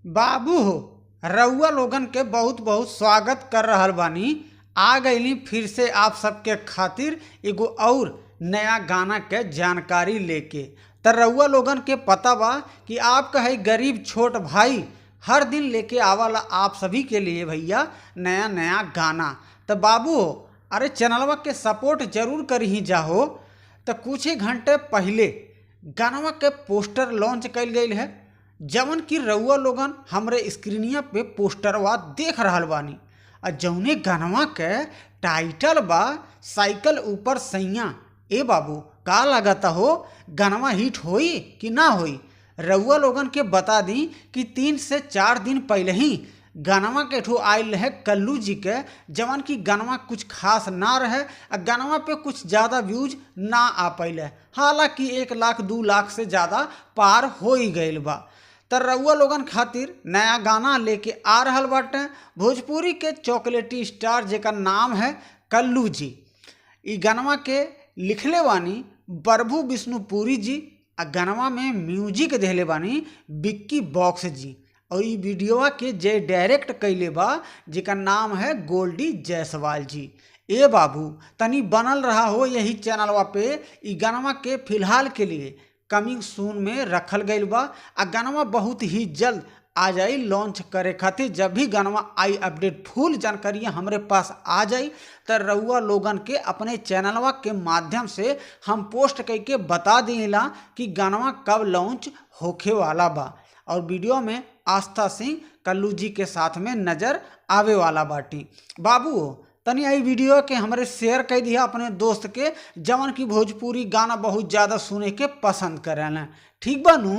बाबू हो, रउआ लोगन के बहुत बहुत स्वागत कर रहल बानी। आ गइली फिर से आप सबके खातिर एगो और नया गाना के जानकारी लेके। त रउआ लोगन के पता बा कि आपका है गरीब छोट भाई हर दिन लेके आवाला आप सभी के लिए भैया नया नया गाना। त बाबू हो, अरे चैनलवा के सपोर्ट जरूर करही जाहो। त कुछ ही घंटे पहले गानवा के पोस्टर लॉन्च कइल गइल है, जवन की रउआ लोगन हमरे स्क्रीनिया पे पोस्टरवा देख रहल बानी। आ जौने गानवा के टाइटल बा साइकिल ऊपर सैया। ए बाबू का लागता हो गानवा हिट होई कि ना होई? रउआ लोगन के बता दी कि 3 से 4 दिन पहले ही गानवा के ठो आयल रहे कल्लू जी के, जवन की गानवा कुछ खास ना रहे आ गानवा पे कुछ ज़्यादा व्यूज ना आ पैले। हालांकि 1 लाख 2 लाख से ज़्यादा पार हो ही गइल बा। त रउआ लोगन खातिर नया गाना लेके आ रहल बाटे भोजपुरी के चॉकलेटी स्टार जेकर नाम है कल्लू जी। ई गानवा के लिखले बानी प्रभु विष्णुपुरी जी आ गानवा में म्यूजिक देहले बानी बिक्की बॉक्स जी। और ई वीडियोवा के जे डायरेक्ट कैले बा जेकर नाम है गोल्डी जायसवाल जी। ए बाबू तनी बनल रहा हो यही चैनलवा पे। ई गानवा के फिलहाल के लिए कमिंग सून में रखल गइल बा आ गानवा बहुत ही जल्द आ जाई लॉन्च करे खातिर। जब भी गानवा आई अपडेट फुल जानकारी हमरे पास आ जाई त रउआ लोगन के अपने चैनलवा के माध्यम से हम पोस्ट करके बता दिला कि गानवा कब लॉन्च होखे वाला बा। और वीडियो में आस्था सिंह कल्लू जी के साथ में नज़र आवे वाला बाटी। बाबू तनी आई वीडियो के हमरे शेयर कर दिया अपने दोस्त के, जवन की भोजपुरी गाना बहुत ज़्यादा सुने के पसंद करेला। ठीक बा नू?